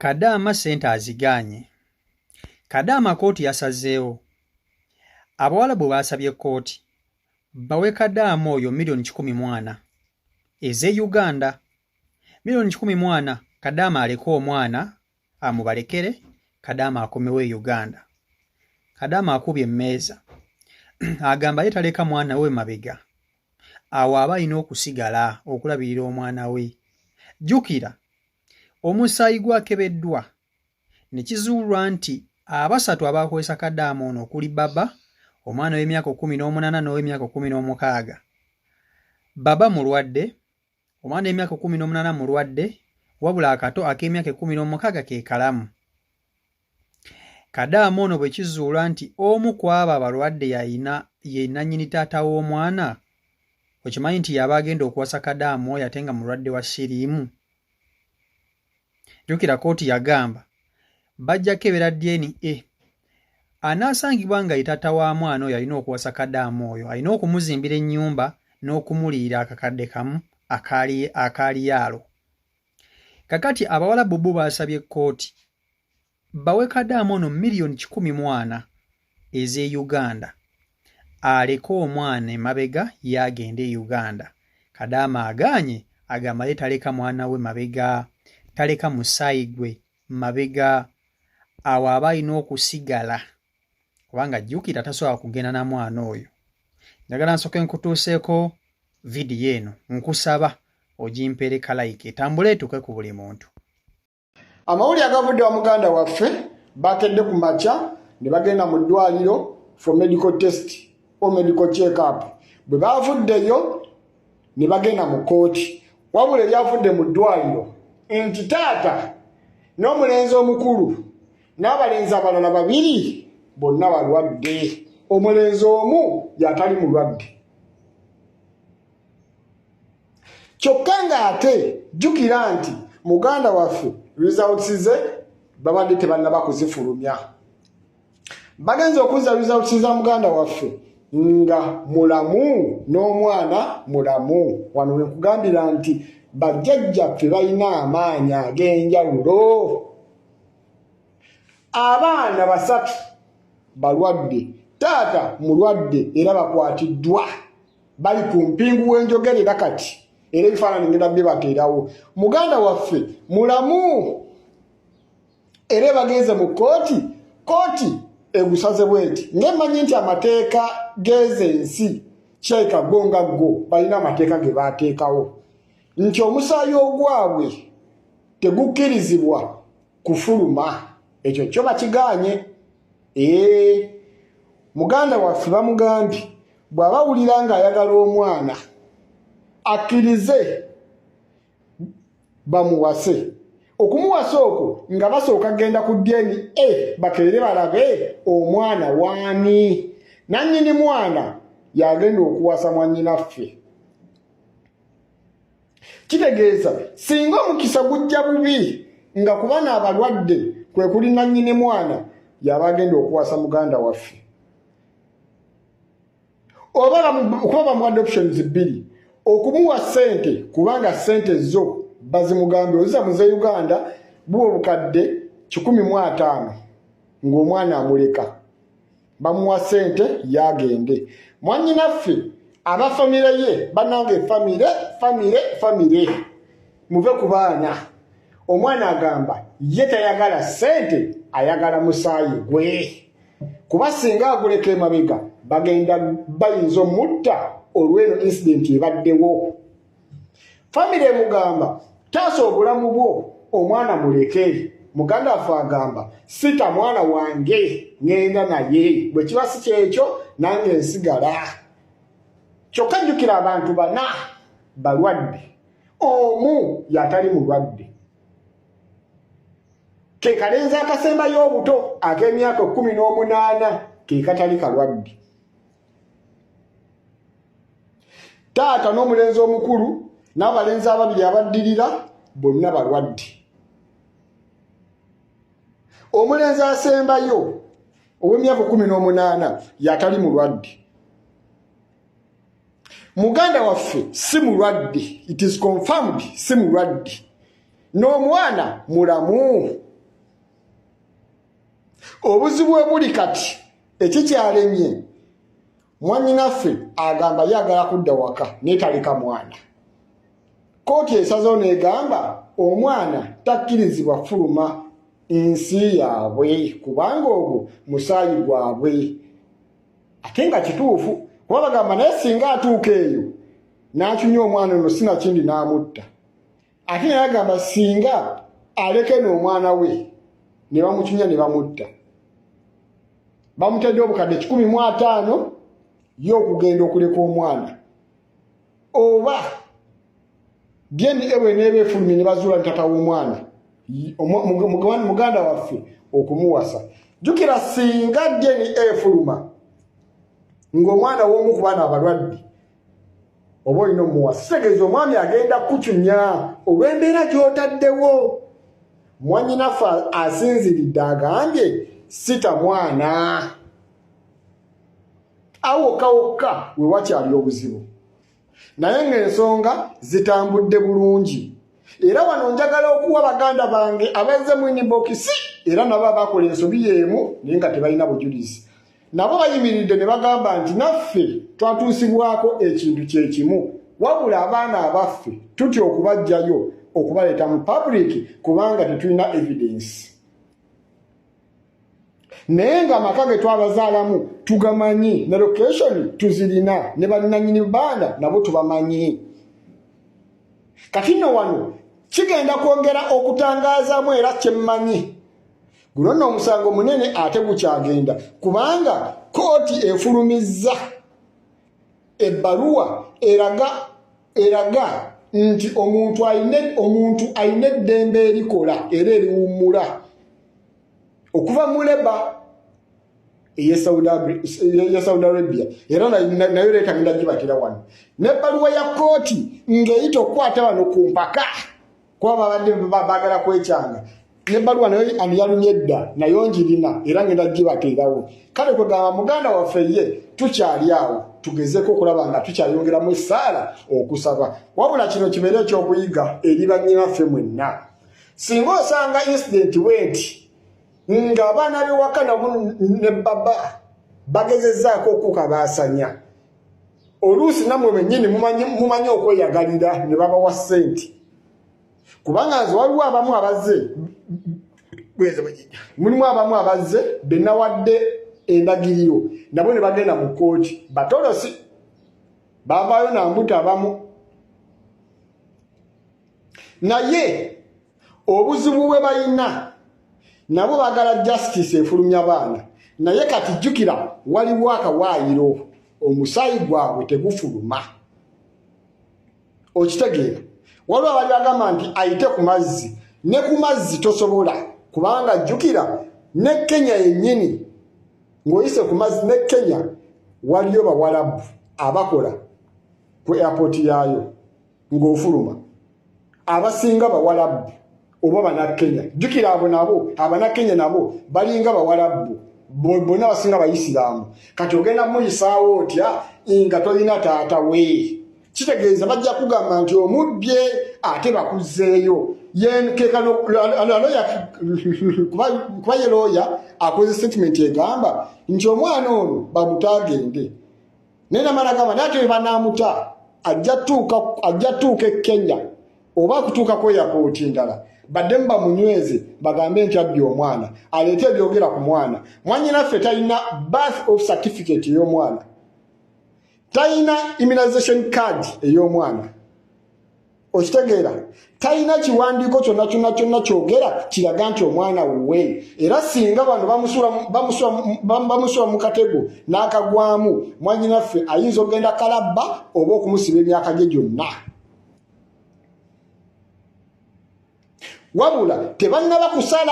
Kadaama ssente azigaanye. Kadaama kkooti yasazeewo. Abawalabu baasabye kkooti bawe Kadaama oyo 1,400,000 ez'e Uganda. 1,400,000 Kadaama aleke omwana amubalekere, Kadaama akomewo e Uganda. Kadaama akubye emmeeza agamba ye taleka mwana we mabega. Awo aba alina okusigala okulabirira omwana we. Jjukira omusaayi gwakebeddwa ne kizuulwa nti abasatu abaakozesa kadaama ono okuli Baba, omwana ow'emyaka 18 n'ow'emyaka 16. Baba mulwadde, omwana w'emyaka 18 mulwadde, wabula akato ak'emyaka 16 ke kalamu. Kadaama ono bwe kizuulwa nti omu ku abo abalwadde yalina ye nannyini taata w'omwana, okimanyi nti y'aba agenda okuwasa Kadaama oyo ate nga mulwadde wa siriimu? Jjukira kkooti yagamba bajja kukebera DNA anaasangibwa nga ye taata wa mwana oyo alina okuwasa Kadaama oyo alina okumuzimbira ennyumba n'okumuliyira akakadde kamu akaaliyaalo. Kakati Abawalabu bo baasabye kkooti bawe Kadaama ono 140,000,000 ez'e Uganda aleke omwana emabega ye agende e Uganda. Kadaama agaanye agamba ye taleka mwana we mabega, taleka musaayi gwe mabega, awo aba alina okusigala kubanga jjukira tasobola kugenda na mwana oyo. Njagala nsooke nkutuuseeko vidiyo eno, nkusaba ogimpeere ka like etambule etuuke ku buli muntu. Amawulire agavudde wa muganda waffe, bakedde ku makya ne bagenda mu ddwaliro for medical test or medical check up. Bwe bavuddeyo ne bagenda mu kkooti, wabula ebyavudde mu ddwaliro nti taata n'omulenzi omukulu n'abalenzi abalala babiri bonna balwadde, omulenzi omu yatali mulwadde. Kyokka ng'ate jjukira nti muganda waffe results ze babadde tebannaba kuzifulumya. Bagenze okuzza results za muganda waffe nga mulamu n'omwana mulamu. Wano we nkugambira nti bajjajjaffe balina amaanyi ag'enjawulo. Abaana basatu balwadde, taata mulwadde era bakwatiddwa, bali ku mpingu w'enjogerera kati, era ebifaananyi ngenda bibateerawo. Muganda waffe mulamu era bagenze mu kkooti, kkooti egusaze bweti ng'emanyi nti amateeka g'ezo ensi kirabika go nga go balina amateeka ge baateekawo nti omusaayi ogwabwe tegukkirizibwa kufuluma, ekyo kyo bakigaanye. Ee, muganda waffe bamugambye bw'aba awulira ng'ayagala omwana akkirize bamuwase. Okumuwasa okwo nga basooka kugenda ku DNA bakeere balabe omwana waani, nannyini mwana yagenda okuwasa mwannyinaffe. Kitegeeza singa omukisa gujja bubi nga kuba n'abalwadde kwe kuli nannyini mwana yaba agenda okuwasa muganda waffe, oba kuba bamuwadde options bbiri: okumuwa ssente, kubanga ssente zo bazimugambye oziza muze Uganda buba 150,000 ng'omwana amuleka, bamuwa ssente yagende. Mwannyinaffe aba famire ye, bannange, famire famire famire, muve ku baana. Omwana agamba ye tayagala ssente, ayagala musaayi gwe, kuba singa aguleka emabega bagenda bayinza omutta olw'eno incident ebaddewo. Famire emugamba taasa obulamu bwo, omwana muleke. Muganda waffe agamba sita mwana wange ŋŋenda naye, bwe kiba si kyekyo nange nsigala. Kyokka jjukira abantu bana balwadde, omu yatali mulwadde, ke kalenzi akasembayo obuto ak'emyaka 18 ke katali kalwadde. Taata n'omulenzi omukulu n'abalenzi ababiri abaddirira bonna balwadde. Omulenzi asembayo ow'emyaka 18 yatali mulwadde. Muganda waffe si mulwadde, it is confirmed, si mulwadde, n'omwana mulamu. Obuzibu bwe buli kati ekikyalemye, mwannyinaffe agamba yagala kudda waka naye taleka mwana. Kooti esazeewo n'egamba omwana takkirizibwa kufuluma nsi yaabwe kubanga ogwo musaayi gwabwe, ate nga kituufu kuba bagamba naye singa atuuka eyo n'acunya omwana ono sinakindi n'amutta, ate naye agamba singa aleke n'omwana we ne bamucunya ne bamutta. Bamutadde obukadde 150 ye okugenda okuleka omwana, oba DNA bweneeba efulumye ne bazuula ne tata w'omwana muganda waffe okumuwasa. Jjukira singa DNA efuluma ng'omwana w'omu ku baana abalwadde oba olina omuwasa, kitegeeza omwami agenda kukucunya olw'embeera gy'otaddewo. Mwannyinaffe asinziridde agambye sita mwana, awo wokka wokka we wakyali obuzibu, naye ng'ensonga zitambudde bulungi. Era wano njagala okuwa baganda bange abazze mu inbox, era nabo abakola ensobi y'emu naye nga tebalina bujulizi, nabo bayimiridde ne bagamba nti naffe twatuusibwako ekintu kyekimu, wabula abaana abaffe tutya okubajjayo okubaleeta mu public kubanga tetulina evidence, naye nga amaka ge twabazaalamu tugamanyi ne location tuzirina ne bannannyini baana nabo tubamanyi. Kati nno wano kigenda kwongera okutangaazamu, era kyemmanyi guno nno omusango munene ate gukyagenda, kubanga kooti efulumizza ebbaluwa eraga nti omuntu ayina eddembe erikola era eriwummula okuva mu labour eye Saudi Arabia, era nayo leeta ngenda gibatera wano n'ebbaluwa ya kooti ng'eyita okukwata bano ku mpaka kuba babadde baagala kwekyanga. N'ebbaluwa nayo ano yalumye edda, nayo njirina era ngenda gibateerawo. Kale kwegamba muganda waffe ye tukyali awo, tugezeko okulaba nga tukyayongeramu essaala okusaba, wabula kino kibeere ekyokuyiga eri bannyinaffe mwenna. Singa osanga incident bwenti ng'abaana b'ewaka nabo ne baba bagezezzaako okukabaasanya, oluusi nammwe bennyini mumanyi okweyagalira ne babawa ssente, kubanga nze waliwo abamu abazze, mulimu abamu abazze benawadde endagiriro nabo ne bagenda mu kkooti, batolosi bavaayo nambuto abamu. Naye obuzibu bwe balina nabo bagala justice efulumya baana, naye kati jjukira waliwo akawaayiro, omusaayi gwabwe tegufuluma, okitegeera? Waliwo abali bagamba nti ayite ku mazzi, ne ku mazzi tosobola, kubanga jjukira ne Kenya yennyini ng'oyise ku mazzi, ne Kenya waliyo bawalabu abakola ku airport yaayo ng'ofuluma, abasinga bawalabu oba Bannakenya. Jjukira abo nabo Abanakenya nabo balinga bawalabu, bonna basinga bayisiraamu. Kati ogenda muyisaawo otya nga tolina taata we? Kitegeeza bajja kugamba nti omubbye ate bakuzzeeyo. Kuba ye looya akoze statement egamba nti omwana ono bamutaagende, naye namala gamba naye ate banamuta ajja tuuka e Kenya oba akutuuka ku airport endala, baddemu bamunyweze bagambe nti abbye omwana, aleete ebyogera ku mwana. Mwanyinaffe talina birth of certificate ey'omwana, talina immunization card ey'omwana, okitegeera? Talina kiwandiiko kyonna kyonna kyonna kyogera kiraga nti omwana wuwe. Era singa bano bamusula mu katego n'akagwamu, mwanyinaffe ayinza okugenda kalabba oba okumusiba emyaka gye gyonna. Wabula tebannaba kusala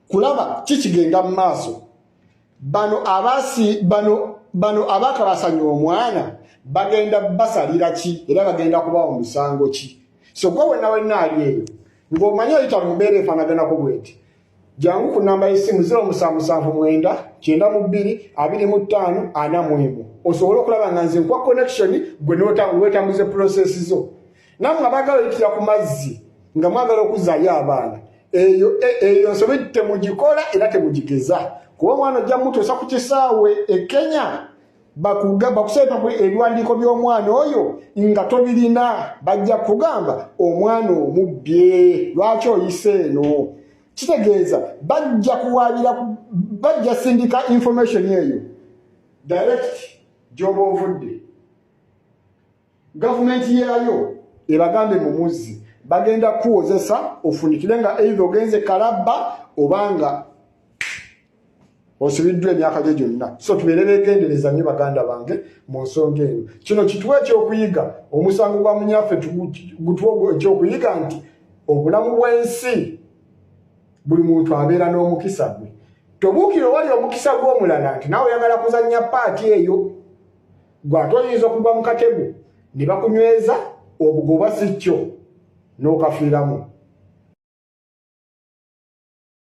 kulaba kikigenda mu maaso. Bano abasi bano bano abakabasanya omwana bagenda basalira ki, era bagenda kubawa musango ki? So gwe wenna wenna ali eyo ng'omanyi oyita mu mbeera efaanaganako bweti, jangu ku namba y'essimu 0779 92 25 41 osobole okulaba nga nze nkuwa connection gwe weetambuze process zo. Nammwe abaagala oyitira ku mazzi nga mwagala okuzzaayo abaana, Eyo e, eyo nsobi temugikola era temugigeza, kuba omwana ojja mutuusa ku kisaawe e Kenya, bakuseeta ebiwandiiko by'omwana oyo nga tobirina, bajja kugamba omwana omubbye, lwaki oyise eno? Kitegeeza bajja kuwaabira, bajja sindika information eyo direct gy'oba ovudde, gavumenti yaayo ebagambe mumuzzi, bagenda kuwozesa ofunikire nga either ogenze kalabba obanga osibiddwa emyaka gye gyonna. So tubeere begendereza nnyo, baganda bange, mu nsonga eno. Kino kituwa ekyokuyiga, omusango gwa munyaffe gutuwa ekyokuyiga nti obulamu bw'ensi buli muntu abeera n'omukisa gwe. Tobuukira owali omukisa gw'omulala nti naawe oyagala kuzannya paati eyo, gwate oyinza okugwa mu katego ne bakunyweza obugoba, si kyo n'okafiiramu.